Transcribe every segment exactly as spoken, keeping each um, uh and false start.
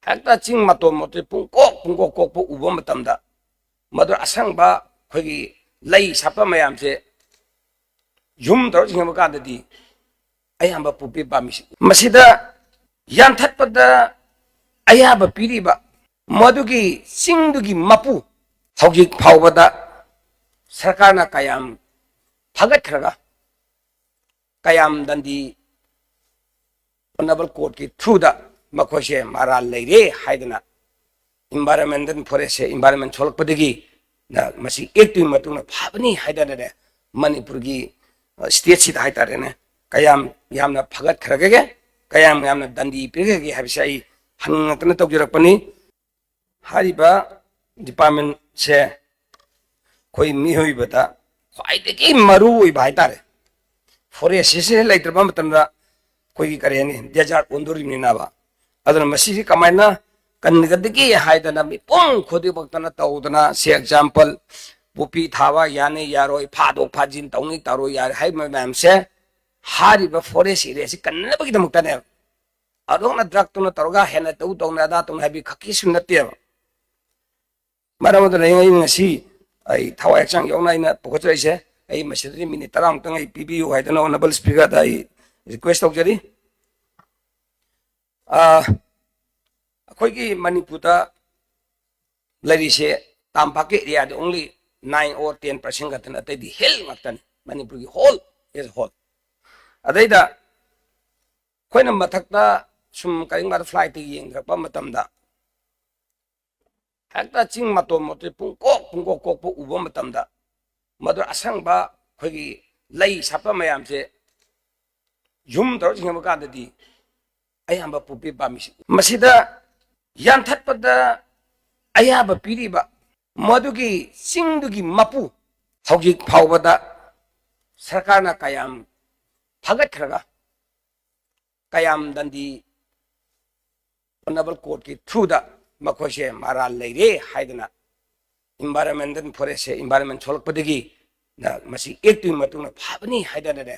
ꯍꯦꯛꯇ ꯆꯤꯡ ꯃꯇꯣꯟ ꯃꯇꯣꯟ ꯄꯨꯡꯀꯣꯛ ꯄꯨꯡꯀꯣꯛ ꯀꯣꯛꯄ ꯎꯕ ꯃꯇꯝꯗ, ꯃꯗꯨ ꯑꯁꯪꯕ ꯑꯩꯈꯣꯏꯒꯤ ꯂꯩ ꯁꯥꯠꯄ ꯃꯌꯥꯝꯁꯦ zoom ꯇꯧꯔ ꯌꯦꯡꯕ ꯀꯥꯟꯗꯗꯤ ꯑꯌꯥꯝꯕ ꯄꯣꯄꯤ ꯄꯥꯝꯕꯤꯁꯤ ꯃꯁꯤꯗ ꯌꯥꯟꯊꯠꯄꯗ ꯑꯌꯥꯕ ꯄꯤꯔꯤꯕ ꯃꯗꯨꯒꯤ ꯆꯤꯡꯗꯨꯒꯤ ꯃꯄꯨ ꯍꯧꯖꯤꯛ ꯐꯥꯎꯕꯗ ꯁꯔꯀꯥꯔꯅ ꯀꯌꯥꯝ ꯐꯒꯠꯈ꯭ꯔꯒ ꯀꯌꯥꯝ ꯗꯟꯗꯤ ꯑꯣꯅꯔꯦꯕꯜ ꯀꯣꯔꯠꯀꯤ ꯊ꯭ꯔꯨꯗ ꯃꯈꯣꯏꯁꯦ ꯃꯔꯥꯜ ꯂꯩꯔꯦ ꯍꯥꯏꯗꯅ ꯏꯟꯚꯥꯏꯔꯣꯟꯃꯦꯟꯇꯦꯜ ꯐꯣꯔꯦꯁꯁꯦ ꯏꯟꯚꯥꯏꯔꯣꯟꯃꯦꯟ ꯁꯣꯛꯂꯛꯄꯗꯒꯤ ꯃꯁꯤ ꯑꯦꯛꯇꯨꯒꯤ ꯃꯇꯨꯡꯗ ꯐꯕꯅꯤ ꯍꯥꯏꯗꯅꯅꯦ ꯃꯅꯤꯄꯨꯔꯒꯤ ꯁ꯭ꯇꯦꯠꯁꯤꯗ ꯍꯥꯏꯇꯥꯔꯦꯅꯦ ꯀꯌꯥꯝ ꯌꯥꯝꯅ ꯐꯒꯠꯈ꯭ꯔꯒꯦ, ꯀꯌꯥꯝ ꯌꯥꯝꯅ ꯗꯟꯗꯤ ꯄꯤꯈ꯭ꯔꯒꯦ ꯍꯥꯏꯕꯁꯦ ꯑꯩ ꯍꯪꯅꯤꯡꯉꯛꯇꯅ ꯇꯧꯖꯔꯛꯄꯅꯤ꯫ ꯍꯥꯏꯔꯤꯕ ꯗꯤꯄꯥꯔꯠꯃꯦꯟꯁꯦ ꯑꯩꯈꯣꯏ ꯃꯤꯑꯣꯏꯕꯗ ꯈ꯭ꯋꯥꯏꯗꯒꯤ ꯃꯔꯨ ꯑꯣꯏꯕ ꯍꯥꯏꯇꯥꯔꯦ꯫ ꯐꯣꯔꯦꯁ ꯑꯁꯤ ꯂꯩꯇ꯭ꯔꯕ ꯃꯇꯝꯗ ꯑꯩꯈꯣꯏꯒꯤ ꯀꯔꯤ ꯍꯥꯏꯅꯤ, ꯗꯦꯖꯥꯔꯠ ꯑꯣꯟꯗꯣꯔꯤꯕꯅꯤꯅꯕ꯫ ꯑꯗꯨꯅ ꯃꯁꯤꯁꯤ ꯀꯃꯥꯏꯅ ꯀꯟꯒꯗꯒꯦ ꯍꯥꯏꯗꯅ ꯃꯤꯄꯨꯝ ꯈꯨꯗꯤꯡꯃꯛꯇꯅ ꯇꯧꯗꯅ, ꯁꯤ ꯑꯦꯛꯖꯥꯝꯄꯜ, ꯄꯣꯄꯤ ꯊꯥꯕ ꯌꯥꯅꯤ ꯌꯥꯔꯣꯏ, ꯐꯥꯗꯣꯛ ꯐꯥꯖꯤꯟ ꯇꯧꯅꯤ ꯇꯧꯔꯣꯏ ꯌꯥꯔꯦ ꯍꯥꯏꯕ ꯃꯌꯥꯝꯁꯦ ꯍꯥꯏꯔꯤꯕ ꯐꯣꯔꯦꯁ ꯑꯦꯔꯤꯌꯥꯁꯤ ꯀꯟꯅꯕꯒꯤꯗꯃꯛꯇꯅꯦꯕ꯫ ꯑꯗꯣꯝꯅ ꯗ꯭ꯔꯒꯇꯨꯅ ꯇꯧꯔꯒ ꯍꯦꯟꯅ ꯇꯧ ꯇꯧꯅ ꯑꯗꯥ ꯇꯧꯅ ꯍꯥꯏꯕꯤ ꯈꯛꯀꯤꯁꯨ ꯅꯠꯇꯦꯕ꯫ ꯃꯔꯝ ꯑꯗꯨꯅ ꯑꯩ ꯉꯁꯤ ꯑꯩ ꯊꯋꯥꯏ ꯍꯛꯆꯥꯡ ꯌꯥꯎꯅ ꯑꯩꯅ ꯄꯨꯈꯠꯆꯔꯛꯏꯁꯦ꯫ ꯑꯩ ꯃꯁꯤꯗꯗꯤ ꯃꯤꯅꯤꯠ ꯇꯔꯥꯃꯨꯛꯇꯪ ꯑꯩ ꯄꯤꯕꯤꯌꯨ ꯍꯥꯏꯗꯅ ꯑꯣꯅꯔꯦꯕꯜ ꯁ꯭ꯄꯤꯀꯔꯗ ꯑꯩ ꯔꯤꯀ꯭ꯋꯦꯁ ꯇꯧꯖꯔꯤ꯫ ꯑꯥ, ꯑꯩꯈꯣꯏꯒꯤ ꯃꯅꯤꯄꯨꯔꯗ ꯂꯩꯔꯤꯁꯦ ꯇꯝꯄꯥꯛꯀꯤ ꯑꯦꯔꯤꯌꯥꯗ only nine or ten percent ꯈꯛꯇꯅꯤ, ꯑꯇꯩꯗꯤ ꯍꯤꯜ ꯉꯥꯛꯇꯅꯤ ꯃꯅꯤꯄꯨꯔꯒꯤ whole as a whole꯫ ꯑꯗꯩꯗ ꯑꯩꯈꯣꯏꯅ ꯃꯊꯛꯇ ꯁꯨꯝ ꯀꯔꯤꯒꯨꯝꯕ ꯐ꯭ꯂꯥꯏꯠꯇ ꯌꯦꯡꯊꯔꯛꯄ ꯃꯇꯝꯗ ꯍꯦꯛꯇ ꯆꯤꯡ ꯃꯇꯣꯟ ꯃꯇꯣꯟ ꯄꯨꯡꯀꯣꯛ ꯄꯨꯡꯀꯣꯛ ꯀꯣꯛꯄ ꯎꯕ ꯃꯇꯝꯗ ꯃꯗꯨ ꯑꯁꯪꯕ ꯑꯩꯈꯣꯏꯒꯤ ꯂꯩ ꯁꯥꯠꯄ ꯃꯌꯥꯝꯁꯦ zoom ꯇꯧꯔ ꯌꯦꯡꯕ ꯀꯥꯟꯗꯗꯤ ꯑꯌꯥꯝꯕ ꯄꯣꯄꯤ ꯄꯥꯝꯕꯤꯁꯤ ꯃꯁꯤꯗ ꯌꯥꯟꯊꯠꯄꯗ ꯑꯌꯥꯕ ꯄꯤꯔꯤꯕ ꯃꯗꯨꯒꯤ ꯆꯤꯡꯗꯨꯒꯤ ꯃꯄꯨ ꯍꯧꯖꯤꯛ ꯐꯥꯎꯕꯗ ꯁꯔꯀꯥꯔꯅ ꯀꯌꯥꯝ ꯐꯒꯠꯈ꯭ꯔꯒ ꯀꯌꯥꯝ ꯗꯟꯗꯤ ꯑꯣꯅꯔꯦꯕꯜ ꯀꯣꯔꯠꯀꯤ ꯊ꯭ꯔꯨꯗ ꯃꯈꯣꯏꯁꯦ ꯃꯔꯥꯜ ꯂꯩꯔꯦ ꯍꯥꯏꯗꯅ ꯏꯟꯚꯥꯏꯔꯣꯟꯃꯦꯟꯇꯦꯜ ꯐꯣꯔꯦꯁꯁꯦ ꯏꯟꯚꯥꯏꯔꯣꯟꯃꯦꯟ ꯁꯣꯛꯂꯛꯄꯗꯒꯤ ꯃꯁꯤ ꯑꯦꯛꯇꯨꯒꯤ ꯃꯇꯨꯡꯗ ꯐꯕꯅꯤ ꯍꯥꯏꯗꯅꯅꯦ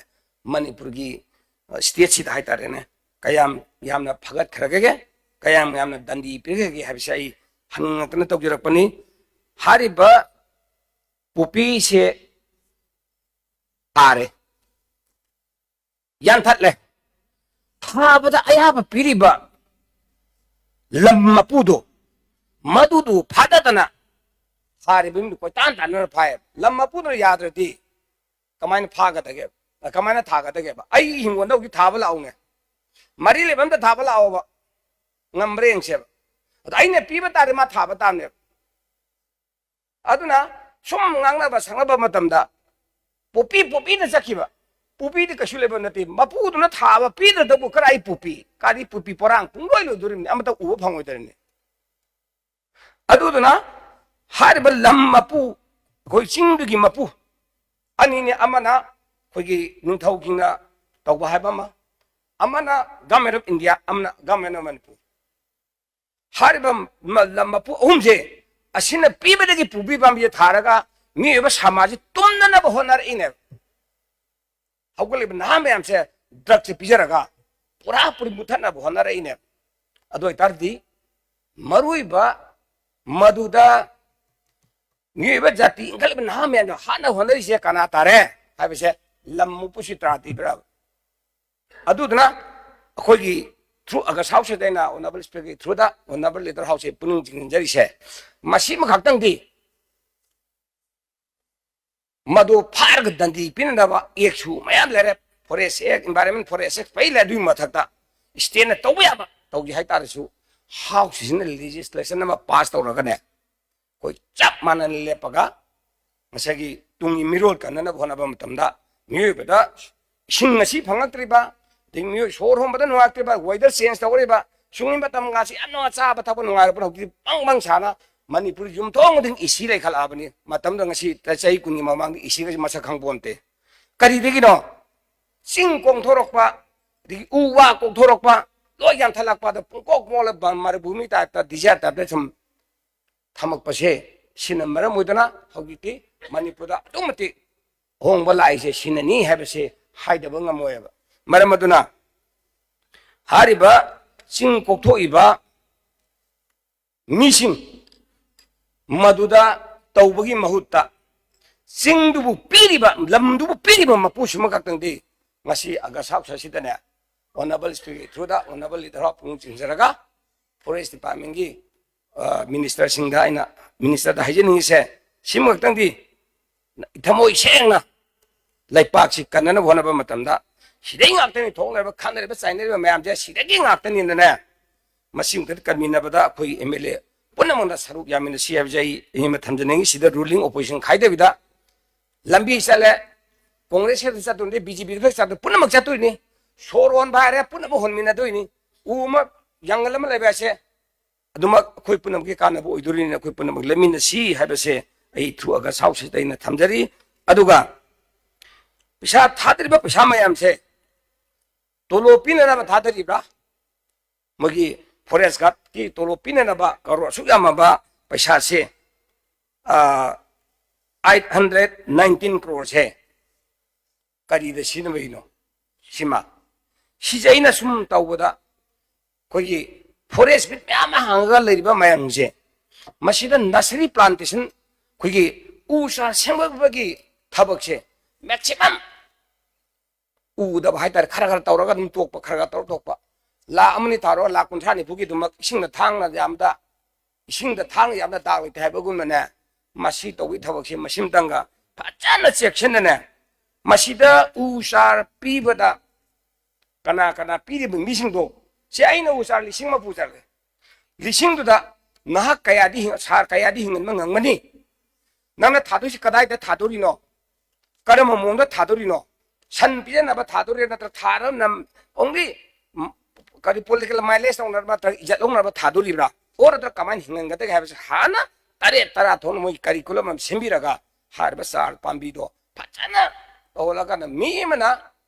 ꯃꯅꯤꯄꯨꯔꯒꯤ ꯁ꯭ꯇꯦꯠꯁꯤꯗ ꯍꯥꯏꯇꯥꯔꯦꯅꯦ ꯀꯌꯥꯝ ꯌꯥꯝꯅ ꯐꯒꯠꯈ꯭ꯔꯒꯦ꯫ ꯀꯌꯥꯝ ꯌꯥꯝꯅ ꯗꯟꯗꯤ ꯄꯤꯔꯒꯦ ꯍꯥꯏꯕꯁꯦ ꯑꯩ ꯍꯪꯅꯤꯡꯉꯛꯇꯅ ꯇꯧꯖꯔꯛꯄꯅꯤ꯫ ꯍꯥꯏꯔꯤꯕ ꯄꯣꯄꯤꯁꯦ ꯊꯥꯔꯦ, ꯌꯥꯟꯊꯠꯂꯦ꯫ ꯊꯥꯕꯗ ꯑꯌꯥꯕ ꯄꯤꯔꯤꯕ ꯂꯝ ꯃꯄꯨꯗꯣ, ꯃꯗꯨꯗꯨ ꯐꯥꯗꯗꯅ ꯊꯥꯔꯤꯕ ꯃꯤꯗꯨ ꯀꯣꯏꯇꯥꯟ ꯇꯥꯟꯅꯔ ꯐꯥꯏꯌꯦꯕ꯫ ꯂꯝ ꯃꯄꯨꯗꯨꯅ ꯌꯥꯗ꯭ꯔꯗꯤ ꯀꯃꯥꯏꯅ ꯐꯥꯒꯗꯒꯦ? ꯀꯃꯥꯏꯅ ꯊꯥꯒꯗꯒꯦꯕ? ꯑꯩ ꯍꯤꯡꯒꯣꯜꯗ ꯍꯧꯖꯤꯛ ꯊꯥꯕ ꯂꯥꯛꯎꯅꯦ, ꯃꯔꯤ ꯂꯩꯕ ꯑꯝꯇ ꯊꯥꯕ ꯂꯥꯛꯑꯣꯕ, ꯉꯝꯕ꯭ꯔꯥ ꯌꯦꯡꯁꯦꯕ꯫ ꯑꯗ ꯑꯩꯅ ꯄꯤꯕ ꯇꯥꯔꯗꯤ ꯃꯥ ꯊꯥꯕ ꯇꯥꯕꯅꯦꯕ꯫ ꯑꯗꯨꯅ ꯁꯨꯝ ꯉꯥꯡꯅꯕ ꯁꯛꯅꯕ ꯃꯇꯝꯗ ꯄꯣꯄꯤ ꯄꯣꯄꯤꯅ ꯆꯠꯈꯤꯕ꯫ ꯄꯣꯄꯤꯗꯤ ꯀꯩꯁꯨ ꯂꯩꯕ ꯅꯠꯇꯦ, ꯃꯄꯨꯗꯨꯅ ꯊꯥꯕ ꯄꯤꯗ꯭ꯔꯗꯕꯨ ꯀꯔꯥꯏ ꯄꯣꯄꯤ? ꯀꯥꯗꯤ ꯄꯣꯄꯤ ꯄꯣꯔꯥꯡ ꯄꯨꯡꯂꯣꯏ ꯂꯣꯏꯗꯣꯔꯤꯕꯅꯤ, ꯑꯃꯠꯇ ꯎꯕ ꯐꯪꯉꯣꯏꯗꯣꯔꯤꯕꯅꯤ꯫ ꯑꯗꯨꯗꯨꯅ ꯍꯥꯏꯔꯤꯕ ꯂꯝ ꯃꯄꯨ, ꯑꯩꯈꯣꯏ ꯆꯤꯡꯗꯨꯒꯤ ꯃꯄꯨ ꯑꯅꯤꯅꯤ, ꯑꯃꯅ ꯑꯩꯈꯣꯏꯒꯤ ꯅꯤꯡꯊꯧꯁꯤꯡꯅ ꯇꯧꯕ ꯍꯥꯏꯕ ꯑꯃ, ꯑꯃꯅ Government of India, ꯑꯃꯅ Government of Manipur꯫ ꯍꯥꯏꯔꯤꯕ ꯃ-, ꯂꯝ ꯃꯄꯨ ꯑꯍꯨꯝꯁꯦ ꯑꯁꯤꯅ ꯄꯤꯕꯗꯒꯤ ꯄꯨꯕꯤ ꯄꯥꯝꯕꯤꯁꯦ ꯊꯥꯔꯒ ꯃꯤꯑꯣꯏꯕ ꯁꯃꯥꯖꯁꯤ ꯇꯨꯝꯅꯅꯕ ꯍꯣꯠꯅꯔꯛꯏꯅꯦꯕ꯫ ꯍꯧꯒꯠꯂꯤꯕ ꯅꯍꯥ ꯃꯌꯥꯝꯁꯦ ꯗ꯭ꯔꯒꯁꯦ ꯄꯤꯖꯔꯒ ꯄꯨꯔꯥ ꯄꯨꯔꯤ ꯃꯨꯠꯊꯠꯅꯕ ꯍꯣꯠꯅꯔꯛꯏꯅꯦꯕ꯫ ꯑꯗꯨ ꯑꯣꯏꯇꯥꯔꯗꯤ ꯃꯔꯨꯑꯣꯏꯕ ꯃꯗꯨꯗ ꯃꯤꯑꯣꯏꯕ ꯖꯥꯇꯤ ꯏꯟꯈꯠꯂꯤꯕ ꯅꯍꯥ ꯃꯌꯥꯝꯅ ꯍꯥꯠꯅ ꯍꯣꯠꯅꯔꯤꯁꯦ ꯀꯅꯥ ꯇꯥꯔꯦ ꯍꯥꯏꯕꯁꯦ ꯂꯝ ꯃꯄꯨꯁꯤ ꯇ꯭ꯔꯥ ꯇꯤꯕ꯭ꯔꯕ? ꯑꯗꯨꯗꯨꯅ ꯑꯩꯈꯣꯏꯒꯤ through August House ꯁꯤꯗ ꯑꯩꯅ Honourable Speaker ꯒꯤ through ꯗ Honourable Leader House ꯁꯦ ꯄꯨꯛꯅꯤꯡ ꯆꯤꯡꯁꯤꯟꯖꯔꯤꯁꯦ, ꯃꯁꯤꯃ ꯈꯛꯇꯪꯗꯤ ꯃꯗꯨ ꯐꯥꯔꯒ ꯗꯟꯗꯤ ꯄꯤꯅꯅꯕ ꯑꯦꯛꯁꯨ ꯃꯌꯥꯝ ꯂꯩꯔꯦ, Forest Act, Environment Forest Act ꯐꯩ ꯂꯩ꯫ ꯑꯗꯨꯒꯤ ꯃꯊꯛꯇ state ꯅ ꯇꯧꯕ ꯌꯥꯕ ꯇꯧꯒꯦ ꯍꯥꯏꯇꯥꯔꯁꯨ House ꯁꯤꯅ legislation ꯑꯃ pass ꯇꯧꯔꯒꯅꯦ, ꯑꯩꯈꯣꯏ ꯆꯞ ꯃꯥꯟꯅꯅ ꯂꯦꯞꯄꯒ ꯉꯁꯥꯏꯒꯤ ꯇꯨꯡꯒꯤ ꯃꯤꯔꯣꯜ ꯀꯟꯅꯅꯕ ꯍꯣꯠꯅꯕ ꯃꯇꯝꯗ ꯃꯤꯑꯣꯏꯕꯗ ꯏꯁꯤꯡ ꯉꯁꯤ ꯐꯪꯉꯛꯇ꯭ꯔꯤꯕ, ꯑꯗꯩ ꯃꯤꯑꯣꯏ ꯁꯣꯔ ꯍꯣꯟꯕꯗ ꯅꯨꯡꯉꯥꯏꯔꯛꯇ꯭ꯔꯤꯕ, weather change ꯇꯧꯔꯛꯏꯕ, ꯁꯨꯡꯒꯤ ꯃꯇꯝ ꯉꯥꯁꯤ ꯌꯥꯝ ꯅꯨꯡꯉꯥꯏ, ꯆꯥꯕ ꯊꯛꯄ ꯅꯨꯡꯉꯥꯏꯔꯛꯄꯅ ꯍꯧꯖꯤꯛꯇꯤ ꯕꯪ ꯕꯪ ꯁꯥꯅ ꯃꯅꯤꯄꯨꯔ ꯌꯨꯝꯊꯣꯡ ꯈꯨꯗꯤꯡ AC ꯂꯩꯈꯠꯂꯛꯑꯕꯅꯤ꯫ ꯃꯇꯝꯗꯨꯗ ꯉꯁꯤ ꯆꯍꯤ ꯀꯨꯟꯒꯤ ꯃꯃꯥꯡꯗ AC ꯒꯁꯤ ꯃꯁꯛ ꯈꯪꯄꯣꯟꯇꯦ꯫ ꯀꯔꯤꯗꯒꯤꯅꯣ? ꯆꯤꯡ ꯀꯣꯛꯊꯣꯔꯛꯄ, ꯑꯗꯒꯤ ꯎ ꯋꯥ ꯀꯣꯛꯊꯣꯔꯛꯄ, ꯂꯣꯏ ꯌꯥꯟꯊꯠꯂꯛꯄꯗ ꯄꯨꯡꯀꯣꯛ ꯀꯣꯛꯂ ꯃꯔꯨꯚꯨꯃꯤ type ꯇ, desert type ꯇ ꯁꯨꯝ ꯊꯝꯃꯛꯄꯁꯦ, ꯁꯤꯅ ꯃꯔꯝ ꯑꯣꯏꯗꯨꯅ ꯍꯧꯖꯤꯛꯇꯤ ꯃꯅꯤꯄꯨꯔꯗ ꯑꯗꯨꯛ ꯃꯇꯤꯛ ꯑꯍꯣꯡꯕ ꯂꯥꯛꯏꯁꯦ ꯁꯤꯅꯅꯤ ꯍꯥꯏꯕꯁꯦ ꯍꯥꯏꯗꯕ ꯉꯝꯃꯣꯏꯕ꯫ ꯃꯔꯝ ꯑꯗꯨꯅ ꯍꯥꯏꯔꯤꯕ ꯆꯤꯡ ꯀꯣꯛꯊꯣꯛꯏꯕ ꯃꯤꯁꯤꯡ ꯃꯗꯨꯗ ꯇꯧꯕꯒꯤ ꯃꯍꯨꯠꯇ ꯆꯤꯡꯗꯨꯕꯨ ꯄꯤꯔꯤꯕ, ꯂꯝꯗꯨꯕꯨ ꯄꯤꯔꯤꯕ ꯃꯄꯨꯁꯤꯃ ꯈꯛꯇꯪꯗꯤ ꯉꯁꯤ August House ꯑꯁꯤꯗꯅꯦ, Honourable Speaker ꯒꯤ through ꯗ Honourable Leader ꯍꯣ ꯄꯨꯛꯅꯤꯡ ꯆꯤꯡꯖꯔꯒ Forest Department ꯒꯤ, ꯑ, Minister ꯁꯤꯡꯗ ꯑꯩꯅ, Minister ꯗ ꯍꯥꯏꯖꯅꯤꯡꯉꯤꯁꯦ ꯁꯤꯃ ꯈꯛꯇꯪꯗꯤ, ꯊꯃꯣꯏ ꯁꯦꯡꯅ ꯂꯩꯄꯥꯛꯁꯤ ꯀꯟꯅꯅꯕ ꯍꯣꯠꯅꯕ ꯃꯇꯝꯗ ꯁꯤꯗꯩ ꯉꯥꯛꯇꯅꯤ ꯊꯣꯛꯅꯔꯤꯕ, ꯈꯠꯅꯔꯤꯕ, ꯆꯥꯏꯅꯔꯤꯕ ꯃꯌꯥꯝꯁꯦ ꯁꯤꯗꯒꯤ ꯉꯥꯛꯇꯅꯤꯅꯅꯦ꯫ ꯃꯁꯤ ꯑꯃꯨꯛꯇ ꯀꯟꯃꯤꯟꯅꯕꯗ ꯑꯩꯈꯣꯏ M L A ꯄꯨꯝꯅꯃꯛꯅ ꯁꯔꯨꯛ ꯌꯥꯃꯤꯟꯅꯁꯤ ꯍꯥꯏꯕꯁꯦ ꯑꯩ, ꯑꯩ ꯑꯃ ꯊꯝꯖꯅꯤꯡꯉꯤ꯫ ꯁꯤꯗ ruling opposition ꯈꯥꯏꯗꯕꯤꯗ ꯂꯝꯕꯤ ꯆꯠꯂꯦ, Congress ꯈꯛꯇ ꯆꯠꯇꯣꯏꯅꯤ, B J P ꯈꯛꯇ ꯆꯠꯇꯣꯏ, ꯄꯨꯝꯅꯃꯛ ꯆꯠꯇꯣꯏꯅꯤ꯫ ꯁꯣꯔ ꯍꯣꯟꯕ ꯍꯥꯏꯔꯦ, ꯄꯨꯝꯅꯃꯛ ꯍꯣꯟꯃꯤꯟꯅꯗꯣꯏꯅꯤ꯫ ꯎ ꯑꯃ, ꯖꯪꯒꯜ ꯑꯃ ꯂꯩꯕ ꯍꯥꯏꯁꯦ ꯑꯗꯨꯃꯛ ꯑꯩꯈꯣꯏ ꯄꯨꯝꯅꯃꯛꯀꯤ ꯀꯥꯟꯅꯕ ꯑꯣꯏꯗꯣꯔꯤꯅꯤꯅ ꯑꯩꯈꯣꯏ ꯄꯨꯝꯅꯃꯛ ꯂꯦꯞꯃꯤꯟꯅꯁꯤ ꯍꯥꯏꯕꯁꯦ ꯑꯩ through August House ꯁꯤꯗ ꯑꯩꯅ ꯊꯝꯖꯔꯤ꯫ ꯑꯗꯨꯒ ꯄꯩꯁꯥ ꯊꯥꯗꯔꯤꯕ ꯄꯩꯁꯥ ꯃꯌꯥꯝꯁꯦ ꯇꯣꯂꯣꯞ ꯄꯤꯅꯅꯕ ꯊꯥꯗꯔꯤꯕ꯭ꯔꯥ? ꯃꯣꯏꯒꯤ forest guard ꯀꯤ ꯇꯣꯂꯣꯞ ꯄꯤꯅꯅꯕ ꯀꯔꯣꯔ ꯑꯁꯨꯛ ꯌꯥꯝꯃꯕ ꯄꯩꯁꯥꯁꯦ, ꯑ, eight hundred nineteen crore ꯁꯦ ꯀꯔꯤꯗ ꯁꯤꯖꯤꯟꯅꯕꯒꯤꯅꯣ? ꯁꯤꯃ, ꯁꯤꯁꯦ ꯑꯩꯅ ꯁꯨꯝ ꯇꯧꯕꯗ ꯑꯩꯈꯣꯏꯒꯤ forest beat ꯃꯌꯥꯝ ꯑꯃ ꯍꯥꯡꯉꯒ ꯂꯩꯔꯤꯕ ꯃꯌꯥꯝꯁꯦ, ꯃꯁꯤꯗ nursery plantation, ꯑꯩꯈꯣꯏꯒꯤ ꯎ ꯆꯥꯔ ꯁꯦꯝꯒꯠꯄꯒꯤ ꯊꯕꯛꯁꯦ maximum ꯎꯗꯕ ꯍꯥꯏꯇꯥꯔꯦ, ꯈꯔ ꯈꯔ ꯇꯧꯔꯒ ꯑꯗꯨꯝ ꯇꯣꯛꯄ, ꯈꯔ ꯈꯔ ꯇꯧꯔ ꯇꯣꯛꯄ꯫ ꯂꯥꯛ ꯑꯃꯅꯤ ꯊꯥꯔꯣ, ꯂꯥꯛ ꯀꯨꯟꯊ꯭ꯔꯥ ꯅꯤꯐꯨꯒꯤꯗꯨꯃꯛ ꯏꯁꯤꯡꯗ ꯊꯥꯡꯅ ꯌꯥꯝꯗ, ꯏꯁꯤꯡꯗ ꯊꯥꯡꯅ ꯌꯥꯝꯅ ꯗꯥꯛ ꯂꯩꯇꯦ ꯍꯥꯏꯕꯒꯨꯝꯅꯅꯦ, ꯃꯁꯤ ꯇꯧꯕꯒꯤ ꯊꯕꯛꯁꯦ ꯃꯁꯤꯝꯇꯪꯒ ꯐꯖꯅ ꯆꯦꯛꯁꯤꯟꯅꯅꯦ, ꯃꯁꯤꯗ ꯎ ꯆꯥꯔ ꯄꯤꯕꯗ ꯀꯅꯥ ꯀꯅꯥ ꯄꯤꯔꯤꯕ ꯃꯤꯁꯤꯡꯗꯣ, ꯁꯤ ꯑꯩꯅ ꯎ ꯆꯥꯔ ꯂꯤꯁꯤꯡ ꯑꯃ ꯄꯨꯖꯔꯒꯦ꯫ ꯂꯤꯁꯤꯡꯗꯨꯗ ꯅꯍꯥꯛ ꯀꯌꯥꯗꯤ ꯍꯤꯡ-, ꯁꯥꯔ ꯀꯌꯥꯗꯤ ꯍꯤꯡꯍꯟꯕ ꯉꯝꯒꯅꯤ? ꯅꯪꯅ ꯊꯥꯗꯣꯏꯁꯤ ꯀꯗꯥꯏꯗ ꯊꯥꯗꯣꯔꯤꯅꯣ? ꯀꯔꯝꯕ ꯃꯑꯣꯡꯗ ꯊꯥꯗꯣꯔꯤꯅꯣ? ꯁꯟ ꯄꯤꯖꯅꯕ ꯊꯥꯗꯣꯔꯤꯔꯥ, ꯅꯠꯇ꯭ꯔ ꯊꯥꯔ ꯅꯝ-, only, ꯎꯝ, ꯀꯔꯤ, political mileage ꯂꯧꯅꯕ ꯅꯠꯇ꯭ꯔꯒ ꯏꯖꯠ ꯂꯧꯅꯕ ꯊꯥꯗꯣꯔꯤꯕ꯭ꯔꯥ? Or ꯅꯠꯇ꯭ꯔ ꯀꯃꯥꯏꯅ ꯍꯤꯡꯍꯟꯒꯗꯒꯦ ꯍꯥꯏꯕꯁꯦ ꯍꯥꯟꯅ ꯇꯔꯦꯠ ꯇꯔꯥ ꯊꯣꯛꯅ ꯃꯣꯏ curriculum ꯑꯃ ꯁꯦꯝꯕꯤꯔꯒ ꯍꯥꯏꯔꯤꯕ ꯆꯥꯔ ꯄꯥꯝꯕꯤꯗꯣ ꯐꯖꯅ ꯇꯧꯍꯜꯂꯀꯥꯟꯗ ꯃꯤ ꯑꯃꯅ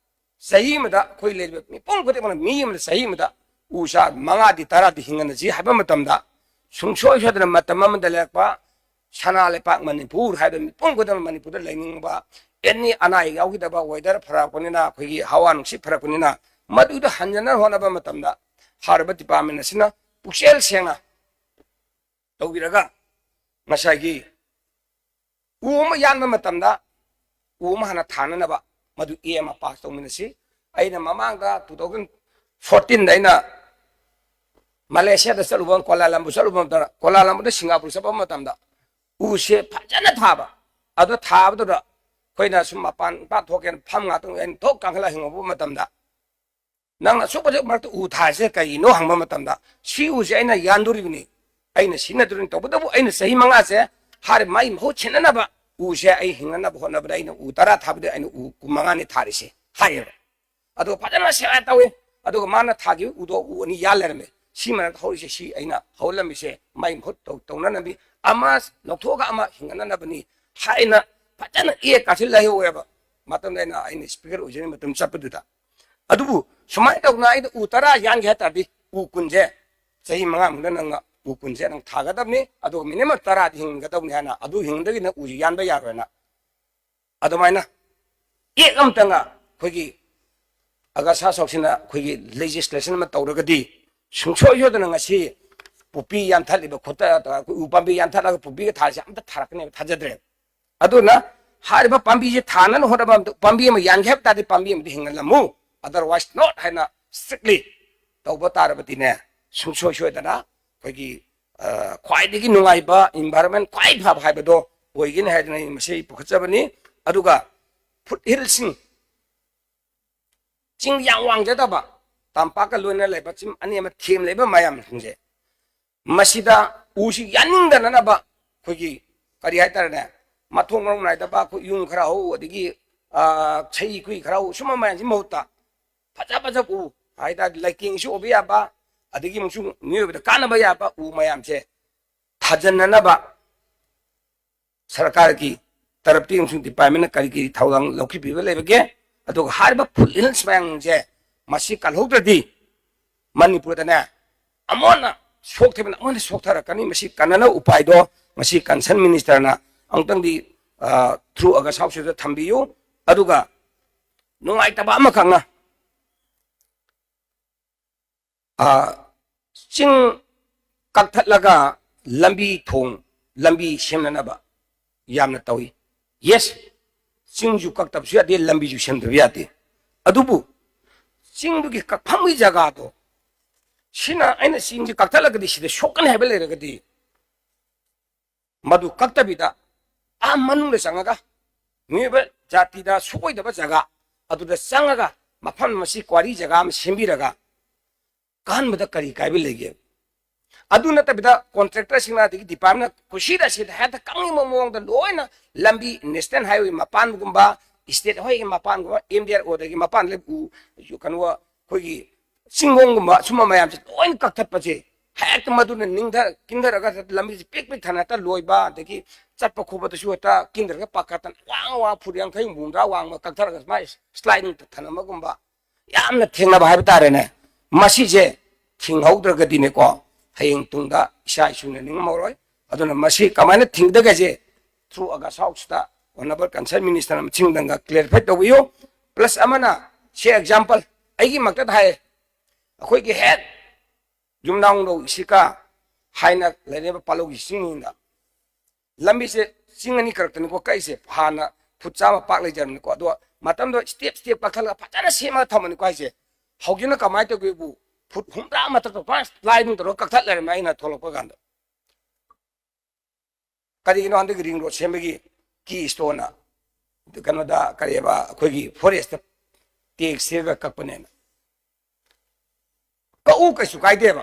ꯆꯍꯤ ꯑꯃꯗ ꯑꯩꯈꯣꯏ ꯂꯩꯔꯤꯕ ꯃꯤꯄꯨꯝ ꯈꯨꯗꯤꯡꯃꯛꯅ ꯃꯤ ꯑꯃꯅ ꯆꯍꯤ ꯑꯃꯗ ꯎ ꯆꯥꯔ ꯃꯉꯥꯗꯤ ꯇꯔꯥꯗꯤ ꯍꯤꯡꯍꯟꯅꯁꯤ ꯍꯥꯏꯕ ꯃꯇꯝꯗ, ꯁꯨꯡꯁꯣꯏ ꯁꯣꯏꯗꯅ ꯃꯇꯝ ꯑꯃꯗ ꯂꯩꯔꯛꯄ ꯁꯅꯥ ꯂꯩꯄꯥꯛ ꯃꯅꯤꯄꯨꯔ ꯍꯥꯏꯕ ꯃꯤꯄꯨꯝ ꯈꯨꯗꯤꯡꯃꯛ ꯃꯅꯤꯄꯨꯔꯗ ꯂꯩꯅꯤꯡꯕ, any ꯑꯅꯥ ꯑꯌꯦꯛ ꯌꯥꯎꯈꯤꯗꯕ, weather ꯐꯔꯛꯄꯅꯤꯅ, ꯑꯩꯈꯣꯏꯒꯤ ꯍꯋꯥ ꯅꯨꯡꯁꯤꯠ ꯐꯔꯛꯄꯅꯤꯅ, ꯃꯗꯨꯗ ꯍꯟꯖꯅꯕ ꯍꯣꯠꯅꯕ ꯃꯇꯝꯗ ꯊꯥꯔꯤꯕ department ꯑꯁꯤꯅ ꯄꯨꯛꯆꯦꯜ ꯁꯦꯡꯅ ꯇꯧꯕꯤꯔꯒ ꯉꯁꯥꯏꯒꯤ ꯎ ꯑꯃ ꯌꯥꯟꯕ ꯃꯇꯝꯗ ꯎ ꯑꯃ ꯍꯥꯟꯅ ꯊꯥꯅꯅꯕ ꯃꯗꯨ A ꯑꯃ pass ꯇꯧꯃꯤꯟꯅꯁꯤ꯫ ꯑꯩꯅ ꯃꯃꯥꯡꯗ two thousand fourteen ꯗ ꯑꯩꯅ ꯃꯂꯦꯁꯤꯌꯥꯗ ꯆꯠꯂꯨꯕ, ꯀꯣꯂꯥꯂꯝꯕꯨꯔ ꯆꯠꯂꯨꯕ ꯃꯇꯝꯗ, ꯀꯣꯂꯥꯂꯝꯕꯨꯔꯗ ꯁꯤꯡꯒꯥꯄꯨꯔ ꯆꯠꯄ ꯃꯇꯝꯗ ꯎꯁꯦ ꯐꯖꯅ ꯊꯥꯕ꯫ ꯑꯗꯣ ꯊꯥꯕꯗꯨꯗ ꯑꯩꯈꯣꯏꯅ ꯁꯨꯝ ꯃꯄꯥꯟ ꯏꯄꯥ ꯊꯣꯛꯀꯦꯅ ꯐꯝ ꯉꯥꯛꯇꯪ ꯑꯩꯅ ꯊꯣꯛ ꯀꯥꯡꯈꯠꯂ ꯍꯤꯡꯉꯨꯕ ꯃꯇꯝꯗ, "ꯅꯪꯅ ꯑꯁꯨꯛ ꯐꯖꯕ ꯃꯔꯛꯇ ꯎ ꯊꯥꯔꯤꯁꯦ ꯀꯩꯒꯤꯅꯣ?" ꯍꯪꯕ ꯃꯇꯝꯗ, "ꯁꯤ ꯎꯁꯦ ꯑꯩꯅ ꯌꯥꯟꯗꯣꯔꯤꯕꯅꯤ, ꯑꯩꯅ ꯁꯤꯖꯤꯟꯅꯗꯣꯔꯤꯕꯅꯤ, ꯇꯧꯕꯇꯕꯨ ꯑꯩꯅ ꯆꯍꯤ ꯃꯉꯥꯁꯦ ꯍꯥꯏꯔꯤꯕ ꯃꯥꯒꯤ ꯃꯍꯨꯠ ꯁꯤꯟꯅꯅꯕ ꯎꯁꯦ ꯑꯩ ꯍꯤꯡꯅꯅꯕ ꯍꯣꯠꯅꯕꯗ ꯑꯩꯅ ꯎ ꯇꯔꯥ ꯊꯥꯕꯗ ꯑꯩꯅ ꯎ ꯀꯨꯟꯃꯉꯥꯅꯤ ꯊꯥꯔꯤꯁꯦ" ꯍꯥꯏꯌꯦꯕ꯫ ꯑꯗꯨꯒ ꯐꯖꯅ ꯁꯦꯕꯥ ꯇꯧꯏ꯫ ꯑꯗꯨꯒ ꯃꯥꯅ ꯊꯥꯈꯤꯕ ꯎꯗꯣ ꯎ ꯑꯅꯤ ꯌꯥꯜ ꯂꯩꯔꯝꯃꯦ꯫ "ꯁꯤ ꯃꯔꯛꯇ ꯍꯧꯔꯤꯁꯦ, ꯁꯤ ꯑꯩꯅ ꯍꯧꯍꯜꯂꯝꯃꯤꯁꯦ ꯃꯥꯏ ꯃꯍꯨꯠ ꯇꯧ-, ꯇꯧꯅꯅꯕꯤ, ꯑꯃ ꯂꯧꯊꯣꯛꯑꯒ ꯑꯃ ꯍꯤꯡꯒꯠꯅꯅꯕꯅꯤ" ꯍꯥꯏꯅ ꯐꯖꯅ ꯏ ꯀꯥꯁꯤꯜ ꯂꯩꯍꯧꯋꯦꯕ꯫ ꯃꯇꯝꯗ ꯑꯩꯅ, ꯑꯩꯅ speaker ꯑꯣꯏꯖꯔꯤꯉꯩ ꯃꯇꯝ ꯆꯠꯄꯗꯨꯗ꯫ ꯑꯗꯨꯕꯨ ꯁꯨꯃꯥꯏꯅ ꯇꯧꯗꯅ ꯑꯩꯅ ꯎ ꯇꯔꯥ ꯌꯥꯟꯒꯦ ꯍꯥꯏ ꯇꯥꯔꯗꯤ ꯎ ꯀꯨꯟꯁꯦ ꯆꯍꯤ ꯃꯉꯥ ꯃꯅꯨꯡꯗ ꯅꯪꯅ ꯎ ꯀꯨꯟꯁꯦ ꯅꯪ ꯊꯥꯒꯗꯕꯅꯤ, ꯑꯗꯨꯒ minimum ꯇꯔꯥꯗꯤ ꯍꯤꯡꯒꯗꯕꯅꯤ ꯍꯥꯏꯅ, ꯑꯗꯨ ꯍꯤꯡꯗꯒꯤꯅ ꯎꯁꯤ ꯌꯥꯟꯕ ꯌꯥꯔꯣꯏꯅ ꯑꯗꯨꯃꯥꯏꯅ act ꯑꯃꯇꯪꯒ ꯑꯩꯈꯣꯏꯒꯤ ꯑꯒꯁꯥ ꯁꯣꯛꯁꯤꯅ ꯑꯩꯈꯣꯏꯒꯤ legislation ꯑꯃ ꯇꯧꯔꯒꯗꯤ ꯁꯨꯡꯁꯣꯏ ꯁꯣꯏꯗꯅ ꯉꯁꯤ ꯄꯨꯄꯤ ꯌꯥꯟꯊꯠꯂꯤꯕ ꯈꯣꯠꯇ-, ꯑꯩꯈꯣꯏ ꯎ ꯄꯥꯝꯕꯤ ꯌꯥꯟꯊꯠꯂꯒ ꯄꯨꯄꯤꯒ ꯊꯥꯔꯤꯁꯦ ꯑꯝꯇ ꯊꯥꯔꯛꯀꯅꯦꯕ ꯊꯥꯖꯗ꯭ꯔꯦꯕ꯫ ꯑꯗꯨꯅ ꯍꯥꯏꯔꯤꯕ ꯄꯥꯝꯕꯤꯁꯦ ꯊꯥꯅꯅ ꯍꯣꯠꯅꯕ ꯑꯃꯗ ꯄꯥꯝꯕꯤ ꯑꯃ ꯌꯥꯟꯒꯦ ꯍꯥꯏꯕ ꯇꯥꯔꯗꯤ ꯄꯥꯝꯕꯤ ꯑꯃꯗꯤ ꯍꯤꯡꯍꯜꯂꯝꯃꯨ, otherwise not ꯍꯥꯏꯅ strictly ꯇꯧꯕ ꯇꯥꯔꯕꯗꯤꯅꯦ, ꯁꯨꯡꯁꯣꯏ ꯁꯣꯏꯗꯅ ꯑꯩꯈꯣꯏꯒꯤ, ꯑ, ꯈ꯭ꯋꯥꯏꯗꯒꯤ ꯅꯨꯡꯉꯥꯏꯕ environment ꯈ꯭ꯋꯥꯏ ꯐꯕ ꯍꯥꯏꯕꯗꯣ ꯑꯣꯏꯒꯅꯤ ꯍꯥꯏꯗꯅ ꯑꯩ ꯃꯁꯤ ꯄꯨꯈꯠꯆꯕꯅꯤ꯫ ꯑꯗꯨꯒ foothillsꯁꯤꯡ, ꯆꯤꯡ ꯌꯥꯝ ꯋꯥꯡꯖꯗꯕ, ꯇꯝꯄꯥꯛꯀ ꯂꯣꯏꯅ ꯂꯩꯕ ꯆꯤꯡ ꯑꯅꯤ ꯑꯃ ꯊꯦꯝ ꯂꯩꯕ ꯃꯌꯥꯝꯁꯤꯡꯁꯦ, ꯃꯁꯤꯗ ꯎꯁꯤ ꯌꯥꯟꯅꯤꯡꯗꯅꯅꯕ ꯑꯩꯈꯣꯏꯒꯤ ꯀꯔꯤ ꯍꯥꯏꯇꯥꯔꯦꯅꯦ, ꯃꯊꯣꯡ ꯃꯔꯝ ꯅꯥꯏꯗꯕ ꯑꯩꯈꯣꯏ ꯌꯨꯝ ꯈꯔ ꯍꯧ, ꯑꯗꯒꯤ, ꯑ, ꯁꯩ ꯈꯨꯏ ꯈꯔ ꯍꯧ, ꯁꯨꯝꯕ ꯃꯌꯥꯝꯁꯤ ꯃꯍꯨꯠꯇ ꯐꯖ ꯐꯖꯕ ꯎ ꯍꯥꯏꯇꯥꯔꯦ, ꯂꯩꯇꯦꯡꯁꯨ ꯑꯣꯏꯕ ꯌꯥꯕ, ꯑꯗꯒꯤ ꯑꯃꯨꯛꯁꯨ ꯃꯤꯑꯣꯏꯕꯗ ꯀꯥꯟꯅꯕ ꯌꯥꯕ ꯎ ꯃꯌꯥꯝꯁꯦ ꯊꯥꯖꯟꯅꯅꯕ ꯁꯔꯀꯥꯔꯒꯤ ꯇꯔꯞꯇꯒꯤ ꯑꯃꯁꯨꯡ departmentꯅ ꯀꯔꯤ ꯀꯔꯤ ꯊꯧꯗꯥꯡ ꯂꯧꯈꯠꯄꯤꯕ ꯂꯩꯕꯒꯦ? ꯑꯗꯨꯒ ꯍꯥꯏꯔꯤꯕ foothills ꯃꯌꯥꯝꯁꯦ ꯃꯁꯤ ꯀꯜꯍꯧꯗ꯭ꯔꯗꯤ ꯃꯅꯤꯄꯨꯔꯗꯅꯦ ꯑꯃꯨꯛ ꯍꯟꯅ ꯁꯣꯛꯊꯕꯅ ꯑꯃꯨꯛ ꯍꯟꯅ ꯁꯣꯛꯊꯔꯛꯀꯅꯤ꯫ ꯃꯁꯤ ꯀꯟꯅꯅꯕ ꯎꯄꯥꯏꯗꯣ ꯉꯁꯤ concerned ministerꯅ ꯑꯃꯨꯛꯇꯪꯗꯤ, ꯑ, through August House ꯁꯤꯗ ꯊꯝꯕꯤꯌꯨ꯫ ꯑꯗꯨꯒ ꯅꯨꯡꯉꯥꯏꯇꯕ ꯑꯃꯈꯛꯅ ꯑ, ꯆꯤꯡ ꯀꯛꯊꯠꯂꯒ ꯂꯝꯕꯤ ꯊꯣꯡ, ꯂꯝꯕꯤ ꯁꯦꯝꯅꯅꯕ ꯌꯥꯝꯅ ꯇꯧꯏ꯫ Yes, ꯆꯤꯡꯁꯨ ꯀꯛꯇꯕꯁꯨ ꯌꯥꯗꯦ, ꯂꯝꯕꯤꯁꯨ ꯁꯦꯝꯗꯕ ꯌꯥꯗꯦ꯫ ꯑꯗꯨꯕꯨ ꯆꯤꯡꯗꯨꯒꯤ ꯀꯛꯐꯝꯒꯤ ꯖꯒꯥꯗꯣ, ꯁꯤꯅ ꯑꯩꯅ ꯆꯤꯡꯁꯤ ꯀꯛꯊꯠꯂꯒꯗꯤ ꯁꯤꯗ ꯁꯣꯛꯀꯅꯤ ꯍꯥꯏꯕ ꯂꯩꯔꯒꯗꯤ, ꯃꯗꯨ ꯀꯛꯇꯕꯤꯗ ꯑꯥ ꯃꯅꯨꯡꯗ ꯆꯪꯉꯒ, ꯃꯤꯑꯣꯏꯕ ꯖꯥꯇꯤꯗ ꯁꯣꯛꯑꯣꯏꯗꯕ ꯖꯒꯥ ꯑꯗꯨꯗ ꯆꯪꯉꯒ, ꯃꯐꯝ ꯃꯁꯤ quarry ꯖꯒꯥ ꯑꯃ ꯁꯦꯝꯕꯤꯔꯒ ꯀꯥꯍꯟꯕꯗ ꯀꯔꯤ ꯀꯥꯏꯕ ꯂꯩꯒꯦ? ꯑꯗꯨ ꯅꯠꯇꯕꯤꯗ contractor ꯁꯤꯡꯅ, ꯑꯗꯒꯤ department ꯅ ꯀꯨꯁꯤꯗ ꯁꯤꯗ ꯍꯦꯛꯇ ꯀꯛꯅꯤꯡꯕ ꯃꯑꯣꯡꯗ ꯂꯣꯏꯅ ꯂꯝꯕꯤ national highway ꯃꯄꯥꯟꯒꯨꯝꯕ, state highway ꯒꯤ ꯃꯄꯥꯟꯒꯨꯝꯕ, M D R O ꯗꯒꯤ ꯃꯄꯥꯟ ꯂꯩ ꯎ, ꯀꯩꯅꯣ, ꯑꯩꯈꯣꯏꯒꯤ ꯆꯤꯡꯒꯣꯡꯒꯨꯝꯕ, ꯁꯨꯝꯕ ꯃꯌꯥꯝꯁꯦ ꯂꯣꯏꯅ ꯀꯛꯊꯠꯄꯁꯦ, ꯍꯦꯛꯇ ꯃꯗꯨꯅ ꯅꯤꯡꯊ ꯀꯤꯟꯊꯔꯒ ꯂꯝꯕꯤꯁꯦ ꯄꯤꯛ ꯄꯤꯛ ꯊꯟꯅ ꯍꯦꯛꯇ ꯂꯣꯏꯕ, ꯑꯗꯒꯤ ꯆꯠꯄ ꯈꯣꯠꯄꯗꯁꯨ ꯍꯦꯛꯇ ꯀꯤꯟꯊꯔꯒ ꯄꯥꯈꯠꯇꯅ ꯋꯥꯡ ꯋꯥꯡ ꯐꯨꯠ ꯌꯥꯡꯈꯩ ꯍꯨꯝꯐꯨ ꯍꯨꯝꯗ꯭ꯔꯥ ꯋꯥꯡꯕ ꯀꯛꯊꯔꯒ ꯁꯨꯃꯥꯏꯅ sliding ꯊꯅꯝꯕꯒꯨꯝꯕ, ꯌꯥꯝꯅ ꯊꯦꯡꯅꯕ ꯍꯥꯏꯕ ꯇꯥꯔꯦꯅꯦ꯫ ꯃꯁꯤꯁꯦ ꯊꯤꯡꯍꯧꯗ꯭ꯔꯒꯗꯤꯅꯦꯀꯣ, ꯍꯌꯦꯡ ꯇꯨꯡꯗ ꯏꯆꯥ ꯏꯁꯨꯅ ꯅꯤꯡꯉꯝꯃꯔꯣꯏ꯫ ꯑꯗꯨꯅ ꯃꯁꯤ ꯀꯃꯥꯏꯅ ꯊꯤꯡꯒꯗꯒꯦꯁꯦ through August House ꯇ honourable concerned minister ꯅ ꯃꯁꯤꯡꯗꯪꯒ clarify ꯇꯧꯕꯤꯌꯨ꯫ Plus ꯑꯃꯅ, ꯁꯤ example ꯑꯩꯒꯤꯃꯛꯇꯗ ꯍꯥꯏ, ꯑꯩꯈꯣꯏꯒꯤ ꯍꯦꯛ ꯌꯨꯝꯅꯥꯎ ꯂꯧ ꯏꯁꯤꯀꯥ ꯍꯥꯏꯅ ꯂꯩꯔꯤꯕ ꯄꯥꯂꯧꯒꯤ ꯆꯤꯡꯁꯤꯡꯗ ꯂꯝꯕꯤꯁꯦ ꯆꯤꯡ ꯑꯅꯤ ꯀꯔꯛꯇꯅꯤꯀꯣ ꯀꯛꯏꯁꯦ, ꯍꯥꯟꯅ ꯐꯨꯠ ꯆꯥꯝꯃ ꯄꯥꯛ ꯂꯩꯖꯔꯝꯅꯤꯀꯣ, ꯑꯗꯣ ꯃꯇꯝꯗꯣ step step ꯀꯛꯊꯠꯂꯒ ꯐꯖꯅ ꯁꯦꯝꯃꯒ ꯊꯝꯕꯅꯤꯀꯣ ꯍꯥꯏꯁꯦ꯫ ꯍꯧꯖꯤꯛꯅ ꯀꯃꯥꯏꯅ ꯇꯧꯒꯦꯕꯨ, ꯐꯨꯠ ꯍꯨꯝꯗ꯭ꯔꯥ ꯃꯊꯛꯇ ꯐꯥꯔꯁ ꯂꯥꯏꯗꯨ ꯇꯧꯔꯒ ꯀꯛꯊꯠ ꯂꯩꯔꯝꯃꯦ ꯑꯩꯅ ꯊꯣꯛꯂꯛꯄ ꯀꯥꯟꯗ꯫ ꯀꯔꯤꯒꯤꯅꯣ ꯍꯟꯗꯛꯀꯤ ring road ꯁꯦꯝꯕꯒꯤ key stone ꯅ ꯀꯩꯅꯣꯗ, ꯀꯔꯤꯕ, ꯑꯩꯈꯣꯏꯒꯤ forest ꯇ tax ꯊꯤꯔꯒ ꯀꯛꯄꯅꯦꯅ? ꯀꯛꯎ, ꯀꯩꯁꯨ ꯀꯥꯏꯗꯦꯕ꯫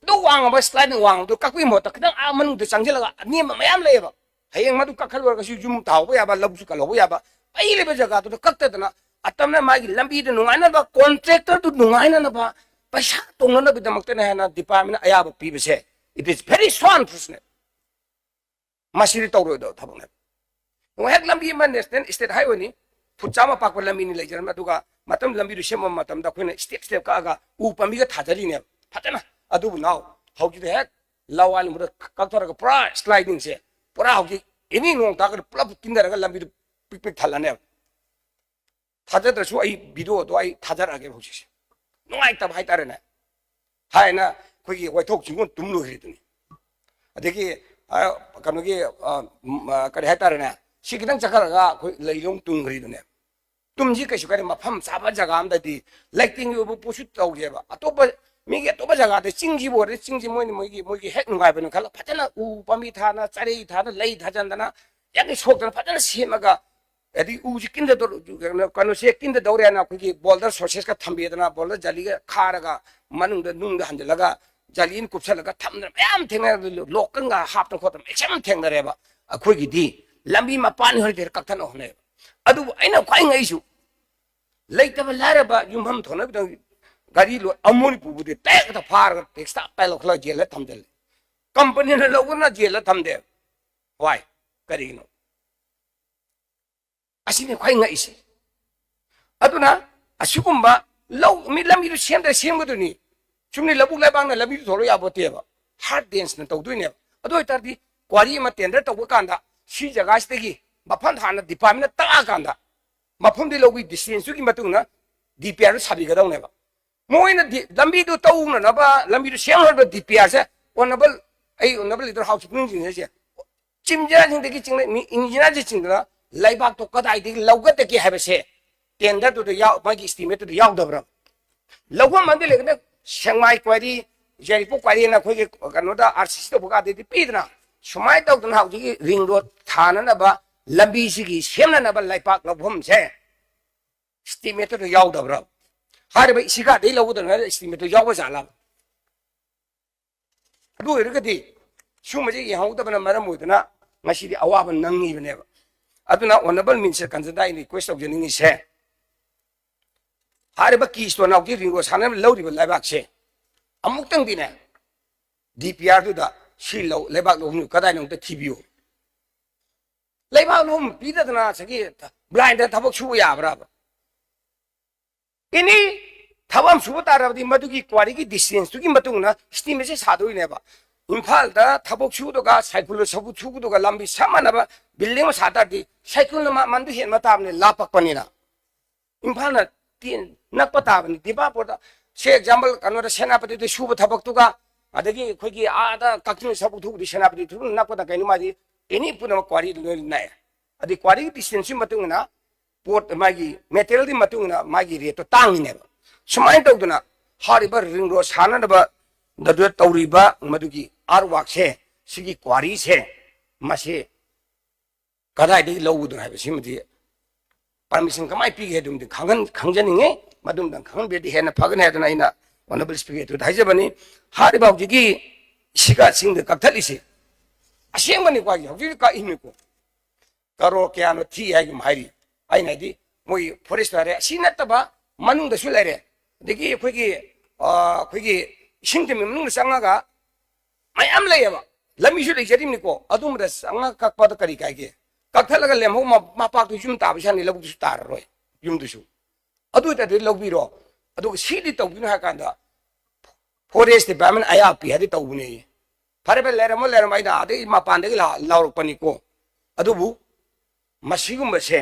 ꯑꯗꯨ ꯋꯥꯡꯉꯕ, sliding ꯋꯥꯡꯉꯕꯗꯣ ꯀꯛꯄꯒꯤ ꯃꯍꯨꯠꯇ ꯈꯤꯇꯪ ꯑꯥ ꯃꯅꯨꯡꯗ ꯆꯪꯁꯤꯜꯂꯒ ꯑꯅꯦꯝꯕ ꯃꯌꯥꯝ ꯂꯩꯌꯦꯕ꯫ ꯍꯌꯦꯡ ꯃꯗꯨ ꯀꯛꯈꯠꯂꯨꯔꯒꯁꯨ ꯌꯨꯝ ꯇꯥꯍꯧꯕ ꯌꯥꯕ, ꯂꯧꯁꯨ ꯀꯜꯍꯧꯕ ꯌꯥꯕ, ꯄꯩꯔꯤꯕ ꯖꯒꯥꯗꯨꯗ ꯀꯛꯇꯗꯅ ꯑꯇꯝꯅ ꯃꯥꯒꯤ ꯂꯝꯕꯤꯗ ꯅꯨꯡꯉꯥꯏꯅꯕ, contractor ꯗꯨ ꯅꯨꯡꯉꯥꯏꯅꯅꯕ, ꯄꯩꯁꯥ ꯇꯣꯡꯅꯅꯕꯒꯤꯗꯃꯛꯇꯅꯦ ꯍꯥꯏꯅ department ꯅ ꯑꯌꯥꯕ ꯄꯤꯕꯁꯦ, it is very so unfortunate꯫ ꯃꯁꯤꯗꯤ ꯇꯧꯔꯣꯏꯗꯕ ꯊꯕꯛꯅꯦꯕ꯫ ꯌꯦꯡꯉꯣ, ꯍꯦꯛ ꯂꯝꯕꯤ ꯑꯃ national state highway ꯅꯤ, ꯐꯨꯠ ꯆꯥꯝꯃ ꯄꯥꯛꯄ ꯂꯝꯕꯤꯅꯤ ꯂꯩꯖꯔꯝꯃꯦ, ꯑꯗꯨꯒ ꯃꯇꯝ ꯂꯝꯕꯤꯗꯨ ꯁꯦꯝꯕ ꯃꯇꯝꯗ ꯑꯩꯈꯣꯏꯅ step step ꯀꯛꯑꯒ ꯎ ꯄꯥꯝꯕꯤꯒ ꯊꯥꯖꯔꯤꯅꯦꯕ ꯐꯖꯅ꯫ ꯑꯗꯨꯕꯨ ꯅꯥꯎ, ꯍꯧꯖꯤꯛꯇꯤ ꯍꯦꯛ ꯂꯋꯥꯏ ꯂꯨꯝꯕꯗ ꯀꯛꯊꯔꯒ ꯄꯨꯔꯥ sliding ꯁꯦ, ꯄꯨꯔꯥ ꯍꯧꯖꯤꯛ any ꯅꯣꯡ ꯇꯥꯔꯒꯗꯤ ꯄꯨꯂꯞ ꯀꯤꯟꯊꯔꯒ ꯂꯝꯕꯤꯗꯨ ꯄꯤꯛ ꯄꯤꯛ ꯊꯜꯂꯅꯦꯕ꯫ ꯊꯥꯖꯗ꯭ꯔꯁꯨ ꯑꯩ video ꯗꯣ ꯑꯩ ꯊꯥꯖꯔꯛꯑꯒꯦ ꯍꯧꯖꯤꯛꯁꯦ꯫ ꯅꯨꯡꯉꯥꯏꯇꯕ ꯍꯥꯏꯇꯥꯔꯦꯅꯦ꯫ ꯍꯥꯏꯅ ꯑꯩꯈꯣꯏꯒꯤ ꯋꯥꯏꯊꯣꯛ ꯆꯤꯡꯒꯣꯟ ꯇꯨꯝ ꯂꯣꯏꯈ꯭ꯔꯤꯗꯨꯅꯤ꯫ ꯑꯗꯒꯤ, ꯑ, ꯀꯩꯅꯣꯒꯤ, ꯑ, ꯎꯝ, ꯑ, ꯀꯔꯤ ꯍꯥꯏꯇꯥꯔꯦꯅꯦ, ꯁꯤ ꯈꯤꯇꯪ ꯆꯠꯈꯠꯂꯒ ꯑꯩꯈꯣꯏ ꯂꯩꯂꯣꯡ ꯇꯨꯝꯈ꯭ꯔꯤꯗꯨꯅꯦ꯫ ꯇꯨꯝꯁꯤ ꯀꯩꯁꯨ ꯀꯥꯏꯗꯦ, ꯃꯐꯝ ꯆꯥꯕ ꯖꯒꯥ ꯑꯃꯗꯗꯤ ꯂꯩꯇꯦꯡꯒꯤ ꯑꯣꯏꯕ ꯄꯣꯠꯁꯨ ꯇꯧꯁꯦꯕ꯫ ꯑꯇꯣꯞꯄ ꯃꯤꯒꯤ ꯑꯇꯣꯞꯄ ꯖꯒꯥꯗ ꯆꯤꯡꯁꯤꯕꯨ ꯑꯣꯏꯔꯗꯤ ꯆꯤꯡꯁꯤ ꯃꯣꯏꯅ ꯃꯣꯏꯒꯤ, ꯃꯣꯏꯒꯤ ꯍꯦꯛ ꯅꯨꯡꯉꯥꯏꯕꯅ ꯈꯜꯂ ꯐꯖꯅ ꯎ ꯄꯥꯝꯕꯤ ꯊꯥꯅ, ꯆꯔꯩ ꯊꯥꯅ, ꯂꯩ ꯊꯥꯖꯟꯗꯅ, ꯌꯥꯡꯈꯩ ꯁꯣꯛꯇꯅ ꯐꯖꯅ ꯁꯦꯝꯃꯒ, ꯑꯗꯩ ꯎꯁꯤ ꯀꯤꯟꯗꯗꯧ-, ꯀꯩꯅꯣ, ꯀꯩꯅꯣꯁꯦ ꯀꯤꯟꯗꯗꯧꯔꯦꯅ ꯑꯩꯈꯣꯏꯒꯤ boulder sources ꯀ ꯊꯝꯕꯤꯗꯅ, boulder ꯖꯥꯂꯤꯒ ꯈꯥꯔꯒ ꯃꯅꯨꯡꯗ ꯅꯨꯡꯗ ꯍꯟꯖꯤꯜꯂꯒ ꯖꯥꯂꯤ ꯑꯃ ꯀꯨꯞꯁꯜꯂꯒ ꯊꯝꯗꯅ ꯃꯌꯥꯝ ꯊꯦꯡꯅꯔꯦ꯫ ꯂꯣꯛꯀꯟꯒ ꯍꯥꯞꯇꯅ ꯈꯣꯠꯇꯅ ꯃꯌꯥꯝ ꯊꯦꯡꯅꯔꯦꯕ꯫ ꯑꯩꯈꯣꯏꯒꯤꯗꯤ ꯂꯝꯕꯤ ꯃꯄꯥꯟ ꯍꯣꯏꯗꯤ ꯀꯛꯊꯠꯅ ꯍꯣꯠꯅꯩꯕ꯫ ꯑꯗꯨꯕꯨ ꯑꯩꯅ ꯈ꯭ꯋꯥꯏ ꯉꯛꯏꯁꯨ, ꯂꯩꯇꯕ ꯂꯥꯏꯔꯕ ꯌꯨꯝꯐꯝ ꯊꯣꯛꯅꯕꯗ ꯒꯥꯔꯤ ꯂꯣꯏ ꯑꯃꯣꯟ ꯄꯨꯕꯗꯤ ꯇꯦꯛꯇ ꯐꯥꯔꯒ ꯇꯦꯛꯁꯇ ꯄꯥꯏ ꯂꯧꯈꯠꯂꯒ ꯖꯦꯜꯗ ꯊꯝꯖꯜꯂꯦ꯫ ꯀꯝꯄꯅꯤꯅ ꯂꯧꯕꯅ ꯖꯦꯜꯗ ꯊꯝꯗꯦ꯫ Why? ꯀꯔꯤꯒꯤꯅꯣ? ꯑꯁꯤꯅꯤ ꯈ꯭ꯋꯥꯏ ꯉꯛꯏꯁꯦ꯫ ꯑꯗꯨꯅ ꯑꯁꯤꯒꯨꯝꯕ ꯂꯧ, ꯃꯤ ꯂꯝꯕꯤꯗꯨ ꯁꯦꯝꯗ꯭ꯔ ꯁꯦꯝꯒꯗꯣꯏꯅꯤ꯫ ꯆꯨꯝꯅꯤ, ꯂꯧꯕꯨꯛ ꯂꯩꯕꯥꯛꯅ ꯂꯝꯕꯤꯗꯨ ꯊꯣꯛꯂꯛ ꯌꯥꯕ ꯅꯠꯇꯦꯕ꯫ Hard dance ꯅ ꯇꯧꯗꯣꯏꯅꯦꯕ꯫ ꯑꯗꯨ ꯑꯣꯏꯇꯥꯔꯗꯤ quarry ꯑꯃ tender ꯇꯧꯕ ꯀꯥꯟꯗ ꯁꯤ ꯖꯒꯥꯁꯤꯗꯒꯤ ꯃꯐꯝ ꯍꯥꯟꯅ department ꯅ ꯇꯛꯑꯀꯥꯟꯗ ꯃꯐꯝꯗꯤ ꯂꯧꯕꯒꯤ distance ꯇꯨꯒꯤ ꯃꯇꯨꯡ ꯏꯟꯅ D P R ꯗꯨ ꯁꯥꯕꯤꯒꯗꯧꯅꯦꯕ꯫ ꯃꯣꯏꯅ ꯗꯤ-, ꯂꯝꯕꯤꯗꯨ ꯇꯧꯅꯅꯕ, ꯂꯝꯕꯤꯗꯨ ꯁꯦꯝꯅꯅꯕ D P R ꯁꯦ, honourable, ꯑꯩ honourable leader ꯍꯥꯎꯁꯤ ꯄꯨꯛꯅꯤꯡ ꯆꯤꯡꯁꯤꯟꯖꯩ꯫ ꯆꯤꯡꯖꯥꯁꯤꯡꯗꯒꯤ ꯆꯤꯡꯅ-, ꯃꯤ engineer ꯁꯦ ꯆꯤꯡꯗꯅ ꯂꯩꯕꯥꯛꯇꯣ ꯀꯗꯥꯏꯗꯒꯤ ꯂꯧꯒꯗꯒꯦ ꯍꯥꯏꯕꯁꯦ tender ꯗꯨꯗ ꯌꯥꯎ-, ꯃꯥꯒꯤ estimate ꯇꯨꯗ ꯌꯥꯎꯗꯕ꯭ꯔꯥ? ꯂꯧꯐꯝ ꯑꯃꯗꯤ ꯂꯩꯒꯅꯤ, ꯁꯦꯡꯃꯥꯏ quarry, ꯌꯥꯏꯔꯤꯄꯣꯛ quarry ꯅ ꯑꯩꯈꯣꯏꯒꯤ ꯀꯩꯅꯣꯗ R C C ꯇꯧꯕ ꯀꯥꯟꯗꯗꯤ ꯄꯤꯗꯅ, ꯁꯨꯃꯥꯏꯅ ꯇꯧꯗꯅ ꯍꯧꯖꯤꯛꯀꯤ ring road ꯊꯥꯅꯅꯕ, ꯂꯝꯕꯤꯁꯤꯒꯤ ꯁꯦꯝꯅꯅꯕ ꯂꯩꯕꯥꯛ ꯂꯧꯐꯝꯁꯦ estimate ꯇꯨꯗ ꯌꯥꯎꯗꯕ꯭ꯔꯥ? ꯍꯥꯏꯔꯤꯕ ꯏꯁꯤꯒꯥꯗꯩ ꯂꯧꯒꯗꯕ estimate ꯇꯨ ꯌꯥꯎꯕ ꯖꯥꯠꯂꯥ? ꯑꯗꯨ ꯑꯣꯏꯔꯒꯗꯤ ꯁꯨꯝꯕꯁꯦ ꯌꯦꯡꯍꯧꯗꯕꯅ ꯃꯔꯝ ꯑꯣꯏꯗꯅ ꯉꯁꯤꯗꯤ ꯑꯋꯥꯕ ꯅꯪꯉꯤꯕꯅꯦꯕ꯫ ꯑꯗꯨꯅ honourable minister ꯀꯟꯖꯗ ꯑꯩꯅ request ꯇꯧꯖꯅꯤꯡꯉꯤꯁꯦ, ꯍꯥꯏꯔꯤꯕ Keystone ꯅꯥꯎꯒꯤ ring road ꯁꯥꯟꯅꯅꯕ ꯂꯧꯔꯤꯕ ꯂꯩꯕꯥꯛꯁꯦ ꯑꯃꯨꯛꯇꯪꯗꯤꯅꯦ D P R ꯗꯨꯗ ꯁꯤ ꯂꯧ-, ꯂꯩꯕꯥꯛ ꯂꯧꯐꯝꯗꯨ ꯀꯗꯥꯏꯅꯣ ꯑꯝꯇ ꯊꯤꯕꯤꯌꯨ꯫ ꯂꯩꯕꯥꯛ ꯂꯧꯐꯝ ꯄꯤꯗꯗꯅ ꯉꯁꯥꯏꯒꯤ blind ꯊꯕꯛ ꯁꯨꯕ ꯌꯥꯕ꯭ꯔꯥꯕ? Any ꯊꯕꯛ ꯑꯃ ꯁꯨꯕ ꯇꯥꯔꯕꯗꯤ ꯃꯗꯨꯒꯤ quarry ꯒꯤ distance ꯇꯨꯒꯤ ꯃꯇꯨꯡ ꯏꯟꯅ estimate ꯁꯦ ꯁꯥꯗꯣꯏꯅꯦꯕ꯫ ꯏꯝꯐꯥꯜꯗ ꯊꯕꯛ ꯁꯨꯗꯨꯒ ꯁꯥꯏꯀꯨꯜꯗ ꯊꯕꯛ ꯁꯨꯗꯨꯒ ꯂꯝꯕꯤ ꯆꯞ ꯃꯥꯟꯅꯕ building ꯑꯃ ꯁꯥ ꯇꯥꯔꯗꯤ ꯁꯥꯏꯀꯨꯜꯅ ꯃꯃꯟꯗꯨ ꯍꯦꯟꯕ ꯇꯥꯕꯅꯤ, ꯂꯥꯞꯄꯛꯄꯅꯤꯅ꯫ ꯏꯝꯐꯥꯜꯅ ꯇꯦꯟ-, ꯅꯛꯄ ꯇꯥꯕꯅꯤ꯫ ꯗꯤꯃꯥꯄꯨꯔꯗ ꯁꯦ ꯑꯦꯛꯖꯥꯝꯄꯜ ꯀꯩꯅꯣꯗ ꯁꯦꯅꯥꯄꯇꯤꯗ ꯁꯨꯕ ꯊꯕꯛꯇꯨꯒ ꯑꯗꯒꯤ ꯑꯩꯈꯣꯏꯒꯤ ꯑꯥꯗ ꯀꯛꯆꯤꯡ ꯁꯔꯨꯛ ꯊꯨꯕꯗꯤ ꯁꯦꯅꯥꯄꯇꯤ ꯊꯨꯕ ꯅꯛꯄꯗ ꯀꯩꯅꯣ ꯃꯥꯗꯤ ꯑꯦꯅꯤ ꯄꯨꯝꯅꯃꯛ ꯀ꯭ꯋꯥꯔꯤ ꯂꯣꯏ ꯅꯛꯑꯦ꯫ ꯑꯗꯩ ꯀ꯭ꯋꯥꯔꯤꯒꯤ ꯗꯤꯁꯇꯦꯟꯁꯀꯤ ꯃꯇꯨꯡ ꯏꯟꯅ ꯄꯣꯠ ꯃꯥꯒꯤ ꯃꯦꯇꯔꯤꯌꯦꯜꯒꯤ ꯃꯇꯨꯡ ꯏꯟꯅ ꯃꯥꯒꯤ ꯔꯦꯠꯇꯣ ꯇꯥꯡꯉꯤꯅꯦꯕ꯫ ꯁꯨꯃꯥꯏꯅ ꯇꯧꯗꯅ ꯍꯥꯏꯔꯤꯕ ꯔꯤꯡ ꯔꯣꯗ ꯁꯥꯟꯅꯅꯕ ꯗ ꯇꯧꯔꯤꯕ ꯃꯗꯨꯒꯤ ꯑꯥꯔꯠ ꯋꯥꯛꯁꯦ ꯁꯤꯒꯤ ꯀ꯭ꯋꯥꯔꯤꯁꯦ ꯃꯁꯤ ꯀꯗꯥꯏꯗꯒꯤ ꯂꯧꯒꯗꯣꯏꯅꯣ ꯍꯥꯏꯕꯁꯤꯃꯗꯤ ꯄꯥꯔꯃꯤꯁꯟ ꯀꯃꯥꯏꯅ ꯄꯤꯒꯦ ꯍꯥꯏꯕꯗꯨꯃꯗꯤ ꯈꯪꯍꯟ ꯈꯪꯖꯅꯤꯡꯉꯤ꯫ ꯃꯗꯨꯝꯗꯪ ꯈꯪꯍꯟꯕꯤꯔꯗꯤ ꯍꯦꯟꯅ ꯐꯒꯅꯤ ꯍꯥꯏꯗꯅ ꯑꯩꯅ ꯑꯣꯅꯔꯦꯕꯜ ꯁ꯭ꯄꯤꯀꯔ ꯑꯗꯨꯗ ꯍꯥꯏꯖꯕꯅꯤ꯫ ꯍꯥꯏꯔꯤꯕ ꯍꯧꯖꯤꯛꯀꯤ ꯁꯤꯒꯥ ꯆꯤꯡꯗ ꯀꯛꯊꯠꯂꯤꯁꯦ ꯑꯁꯦꯡꯕꯅꯤꯀꯣ, ꯍꯥꯏꯁꯦ ꯍꯧꯖꯤꯛ ꯀꯛꯏꯅꯤꯀꯣ꯫ ꯀꯔꯣꯔ ꯀꯌꯥꯅꯣ ꯊꯤ ꯍꯥꯏꯒꯨꯝ ꯍꯥꯏꯔꯤ꯫ ꯑꯩꯅ ꯍꯥꯏꯗꯤ ꯃꯣꯏ ꯐꯣꯔꯦꯁ ꯍꯥꯏꯔꯦ, ꯑꯁꯤ ꯅꯠꯇꯕ ꯃꯅꯨꯡꯗꯁꯨ ꯂꯩꯔꯦ꯫ ꯑꯗꯒꯤ ꯑꯩꯈꯣꯏꯒꯤ ꯑ, ꯑꯩꯈꯣꯏꯒꯤ ꯏꯁꯤꯡ ꯇꯤꯟꯕꯤ ꯃꯅꯨꯡꯗ ꯆꯪꯉꯒ ꯃꯌꯥꯝ ꯂꯩꯌꯦꯕ꯫ ꯂꯝꯕꯤꯁꯨ ꯂꯩꯖꯔꯤꯕꯅꯤꯀꯣ, ꯑꯗꯨꯝꯕꯗ ꯆꯪꯉꯒ ꯀꯛꯄꯗ ꯀꯔꯤ ꯀꯥꯏꯒꯦ? ꯀꯛꯊꯠꯂꯒ ꯂꯦꯝꯍꯧ ꯃ-, ꯃꯄꯥꯛꯇꯨ ꯌꯨꯝ ꯇꯥꯕ ꯁꯥꯅꯤ, ꯂꯧꯕꯨꯛꯇꯨꯁꯨ ꯇꯥꯔꯔꯣꯏ, ꯌꯨꯝꯗꯨꯁꯨ꯫ ꯑꯗꯨ ꯑꯣꯏꯇꯥꯔꯗꯤ ꯂꯧꯕꯤꯔꯣ꯫ ꯑꯗꯨꯒ ꯁꯤꯗꯤ ꯇꯧꯕꯤꯅꯨ ꯍꯥꯏ ꯀꯥꯟꯗ ꯐꯣꯔꯦꯁ ꯗꯤꯄꯥꯔꯠꯃꯦꯟ ꯑꯌꯥ ꯄꯤ ꯍꯥꯏꯗꯤ ꯇꯧꯕꯅꯦ꯫ ꯐꯔꯦ ꯐꯔꯦ, ꯂꯩꯔꯝꯃꯣ ꯂꯩꯔꯝꯃꯣ, ꯑꯩꯅ ꯑꯗꯩ ꯃꯄꯥꯟꯗꯒꯤ ꯂꯥ-, ꯂꯥꯎꯔꯛꯄꯅꯤꯀꯣ꯫ ꯑꯗꯨꯕꯨ ꯃꯁꯤꯒꯨꯝꯕꯁꯦ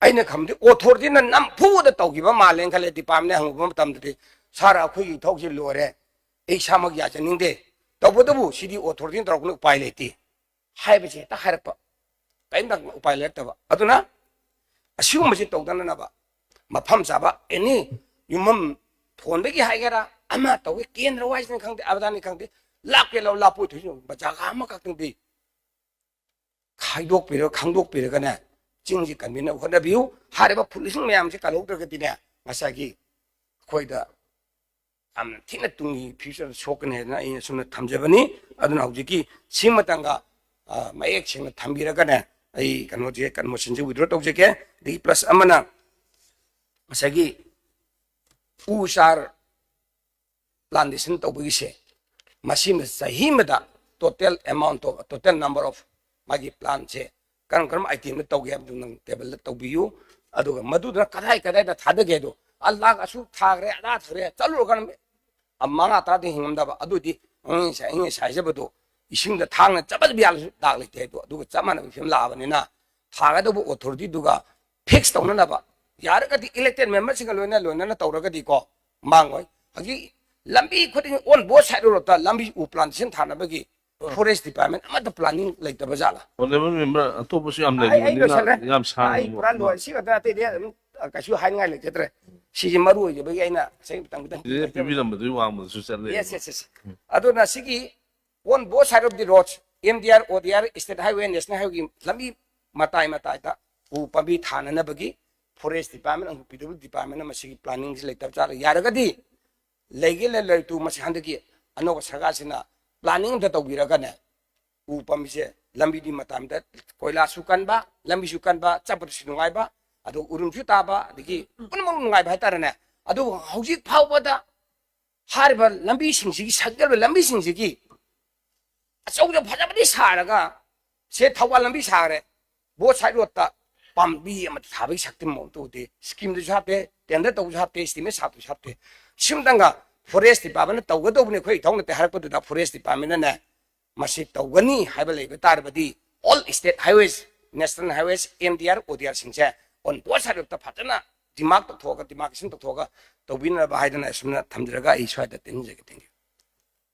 ꯑꯩꯅ ꯈꯪꯕꯗꯤ ꯑꯣꯊꯣꯔꯤꯇꯤꯅ ꯅꯝꯐꯨꯗ ꯇꯧꯈꯤꯕ ꯃꯥꯜꯂꯦꯅ ꯈꯜꯂꯦ꯫ ꯗꯤꯄꯥꯔꯠꯃꯦꯟ ꯍꯪꯉꯨꯕ ꯃꯇꯝꯗꯗꯤ, "ꯁꯥꯔ, ꯑꯩꯈꯣꯏꯒꯤ ꯊꯕꯛꯁꯤ ꯂꯣꯏꯔꯦ, ꯑꯩ ꯏꯁꯥꯃꯛ ꯌꯥꯖꯅꯤꯡꯗꯦ, ꯇꯧꯕꯇꯕꯨ ꯁꯤꯗꯤ ꯑꯣꯊꯣꯔꯤꯇꯤꯅ ꯇꯧꯔꯛꯄꯅ ꯎꯄꯥꯏ ꯂꯩꯇꯦ" ꯍꯥꯏꯕꯁꯦ ꯍꯦꯛꯇ ꯍꯥꯏꯔꯛꯄ, ꯀꯔꯤꯝꯇ ꯎꯄꯥꯏ ꯂꯩꯔꯛꯇꯕ꯫ ꯑꯗꯨꯅ ꯑꯁꯤꯒꯨꯝꯕꯁꯤ ꯇꯧꯗꯅꯅꯕ ꯃꯐꯝ ꯆꯥꯕ ꯑꯦꯅꯤ ꯌꯨꯝꯐꯝ ꯊꯣꯟꯕꯒꯤ ꯍꯥꯏꯒꯦꯔꯥ, ꯑꯃ ꯇꯧꯒꯦ, ꯀꯦꯟꯗ꯭ꯔ ꯋꯥꯏꯁꯅꯤ ꯈꯪꯗꯦ, ꯑꯕꯗꯥꯅꯤ ꯈꯪꯗꯦ, ꯂꯥꯞꯀꯦ ꯂꯥꯞ, ꯂꯥꯞꯄꯣꯏ ꯊꯣꯏꯁꯨ ꯖꯒꯥ ꯑꯃꯈꯛꯇꯪꯗꯤ ꯈꯥꯏꯗꯣꯛꯄꯤꯔꯒ, ꯈꯪꯗꯣꯛꯄꯤꯔꯒꯅꯦ, ꯆꯤꯡꯁꯤ ꯀꯟꯕꯤꯅꯕ ꯍꯣꯠꯅꯕꯤꯌꯨ꯫ ꯍꯥꯏꯔꯤꯕ ꯐꯨꯜꯁꯤꯡ ꯃꯌꯥꯝꯁꯤ ꯀꯜꯍꯧꯗ꯭ꯔꯒꯗꯤꯅꯦ, ꯉꯁꯥꯏꯒꯤ ꯑꯩꯈꯣꯏꯗ ꯌꯥꯝꯅ ꯊꯤꯅ ꯇꯨꯡꯒꯤ ꯐ꯭ꯌꯨꯆꯔꯗ ꯁꯣꯛꯀꯅꯤ ꯍꯥꯏꯗꯅ ꯑꯩꯅ ꯁꯨꯝꯅ ꯊꯝꯖꯕꯅꯤ꯫ ꯑꯗꯨꯅ ꯍꯧꯖꯤꯛꯀꯤ ꯁꯤ ꯃꯇꯥꯡꯗ, ꯑ, ꯃꯌꯦꯛ ꯁꯦꯡꯅ ꯊꯝꯕꯤꯔꯒꯅꯦ, ꯑꯩ ꯀꯩꯅꯣꯁꯦ, ꯀꯟꯃꯣꯁꯟꯁꯦ ꯋꯤꯗ꯭ꯔꯣ ꯇꯧꯖꯒꯦ꯫ ꯑꯗꯒꯤ ꯄ꯭ꯂꯁ ꯑꯃꯅ ꯉꯁꯥꯏꯒꯤ ꯎ ꯆꯥꯔ ꯄ꯭ꯂꯥꯟꯇꯦꯁꯟ ꯇꯧꯕꯒꯤꯁꯦ, ꯃꯁꯤꯃ ꯆꯍꯤ ꯑꯃꯗ total amount of, total number of ꯃꯥꯒꯤ ꯄ꯭ꯂꯥꯟꯁꯦ ꯀꯔꯝ ꯀꯔꯝꯕ ꯑꯥꯏꯇꯦꯝꯗ ꯇꯧꯒꯦ ꯍꯥꯏꯕꯗꯨ ꯅꯪ ꯇꯦꯕꯜꯗ ꯇꯧꯕꯤꯌꯨ꯫ ꯑꯗꯨꯒ ꯃꯗꯨꯗꯨꯅ ꯀꯗꯥꯏ ꯀꯗꯥꯏꯗ ꯊꯥꯗꯒꯦ ꯍꯥꯏꯗꯣ, "ꯑ, ꯂꯥꯛ ꯑꯁꯨꯛ ꯊꯥꯈ꯭ꯔꯦ, ꯑꯗꯥ ꯊꯥꯈ꯭ꯔꯦ", ꯆꯠꯂꯨꯔꯀꯥꯟꯗ ꯃꯉꯥ ꯇꯔꯥꯗꯤ ꯍꯤꯡꯉꯝꯗꯕ꯫ ꯑꯗꯨꯗꯤ ꯑꯩꯅ ꯉꯁꯥꯏ, ꯑꯩꯅ ꯉꯁꯥꯏ ꯍꯥꯏꯖꯕꯗꯣ, ꯏꯁꯤꯡꯗ ꯊꯥꯡꯅ ꯆꯞ ꯆꯞ ꯌꯥꯜꯂꯁꯨ ꯗꯥꯛ ꯂꯩꯇꯦ ꯍꯥꯏꯗꯣ꯫ ꯑꯗꯨꯒ ꯆꯞ ꯃꯥꯟꯅꯕ ꯐꯤꯕꯝ ꯂꯥꯛꯑꯕꯅꯤꯅ, ꯊꯥꯒꯗꯧꯕ ꯑꯣꯊꯣꯔꯤꯇꯤꯗꯨꯒ ꯐꯤꯛꯁ ꯇꯧꯅꯅꯕ, ꯌꯥꯔꯒꯗꯤ ꯏꯂꯦꯛꯇꯦꯗ ꯃꯦꯝꯕꯔꯁꯤꯡꯒ ꯂꯣꯏꯅ, ꯂꯣꯏꯅꯅ ꯇꯧꯔꯒꯗꯤꯀꯣ, ꯃꯥꯡꯉꯣꯏ꯫ ꯍꯧꯖꯤꯛ ꯂꯝꯕꯤ ꯈꯨꯗꯤꯡ on both side road ꯇ ꯂꯝꯕꯤ ꯎ plantation ꯊꯥꯅꯕꯒꯤ forest department ꯑꯃꯠꯇ planning ꯂꯩꯇꯕ ꯖꯥꯠꯂꯥ? Honourable Member, ꯑꯇꯣꯞꯄꯁꯨ ꯌꯥꯝ ꯑꯩ ꯑꯩ ꯂꯩꯕꯅꯤꯅ ꯍꯥꯏ- ꯌꯥꯝ ꯑꯩ ꯄꯨꯔꯥ ꯂꯣꯏꯔꯦ꯫ ꯁꯥꯡꯅ ꯁꯤ ꯈꯛꯇ ꯑꯇꯩꯗꯤ ꯑꯗꯨꯝ ꯀꯩꯁꯨ ꯍꯥꯏꯅꯤꯡꯉꯥꯏ ꯂꯩꯖꯗ꯭ꯔꯦ꯫ ꯁꯤꯁꯦ ꯃꯔꯨ ꯑꯣꯏꯖꯕꯒꯤ ꯑꯩꯅ ꯉꯁꯥꯏ ꯈꯤꯇꯪ ꯈꯤꯇꯪ ꯁꯤꯗ ꯄꯤꯕꯤꯔꯝꯕꯗꯨꯒꯤ ꯋꯥꯡꯃꯗꯁꯨ ꯆꯠꯂꯦ꯫ Yes, yes, yes. ꯑꯗꯨꯅ ꯁꯤꯒꯤ on both side of the roads, M D R, O D R, State Highway, National Highway ꯒꯤ ꯂꯝꯕꯤ ꯃꯇꯥꯏ ꯃꯇꯥꯏꯗ ꯎ ꯄꯥꯝꯕꯤ ꯊꯥꯅꯅꯕꯒꯤ forest department ꯑꯃꯁꯨꯡ P W D department ꯅ ꯃꯁꯤꯒꯤ planning ꯁꯤ ꯂꯩꯇꯕ ꯖꯥꯠꯂ? ꯌꯥꯔꯒꯗꯤ ꯂꯩꯒꯦ ꯂꯩ ꯂꯩꯇꯨ ꯃꯁꯤ ꯍꯟꯗꯛꯀꯤ ꯑꯅꯧꯕ ꯁꯔꯀꯥꯔꯁꯤꯅ planning ꯑꯝꯇ ꯇꯧꯕꯤꯔꯒꯅꯦ, ꯎ ꯄꯥꯝꯕꯤꯁꯦ ꯂꯝꯕꯤꯗꯤ ꯃꯇꯥꯏ ꯃꯇꯥꯏ ꯀꯣꯏꯂꯥꯁꯁꯨ ꯀꯟꯕ, ꯂꯝꯕꯤꯁꯨ ꯀꯟꯕ, ꯆꯠꯄꯗꯁꯨ ꯅꯨꯡꯉꯥꯏꯕ, ꯑꯗꯨꯒ ꯎꯔꯨꯝꯁꯨ ꯇꯥꯕ, ꯑꯗꯒꯤ ꯄꯨꯝꯅꯃꯛ ꯅꯨꯡꯉꯥꯏꯕ ꯍꯥꯏꯇꯥꯔꯦꯅꯦ꯫ ꯑꯗꯨꯕꯨ ꯍꯧꯖꯤꯛ ꯐꯥꯎꯕꯗ ꯍꯥꯏꯔꯤꯕ ꯂꯝꯕꯤꯁꯤꯡꯁꯤꯒꯤ, ꯁꯦꯝꯒꯠꯂꯤꯕ ꯂꯝꯕꯤꯁꯤꯡꯁꯤꯒꯤ ꯑꯆꯧꯕ ꯐꯖꯕꯗꯤ ꯁꯥꯔꯒ, ꯁꯦ ꯊꯧꯕꯥꯜ ꯂꯝꯕꯤ ꯁꯥꯈ꯭ꯔꯦ, both side road ꯇ ꯄꯥꯝꯕꯤ ꯑꯃ ꯊꯥꯕꯒꯤ ꯁꯛꯇꯝ ꯑꯃ ꯇꯧꯗꯦ꯫ Scheme ꯗꯁꯨ ꯍꯥꯞꯇꯦ, tender ꯇꯧꯕꯁꯨ ꯍꯥꯞꯇꯦ, estimate ꯁꯥꯕꯗꯁꯨ ꯍꯥꯞꯇꯦ꯫ ꯁꯤꯃꯇꯪꯒ forest department ꯅ ꯇꯧꯒꯗꯧꯕꯅꯤ, ꯑꯩꯈꯣꯏ ꯏꯊꯧ ꯅꯠꯇꯦ ꯍꯥꯏꯔꯛꯄꯗꯨꯗ forest department ꯅꯅꯦ ꯃꯁꯤ ꯇꯧꯒꯅꯤ ꯍꯥꯏꯕ ꯂꯩꯕ ꯇꯥꯔꯕꯗꯤ, all state highways, national highways, M D R, O D R ꯁꯤꯡꯁꯦ on both side ꯇ ꯐꯖꯅ demark ꯇꯧꯊꯣꯛꯑꯒ, demarcation ꯇꯧꯊꯣꯛꯑꯒ ꯇꯧꯕꯤꯅꯕ ꯍꯥꯏꯗꯅ ꯑꯁꯨꯝꯅ ꯊꯝꯖꯔꯒ ꯑꯩ ꯁ꯭ꯋꯥꯏꯗ ꯇꯦꯟꯖꯒꯦ꯫ Thank you꯫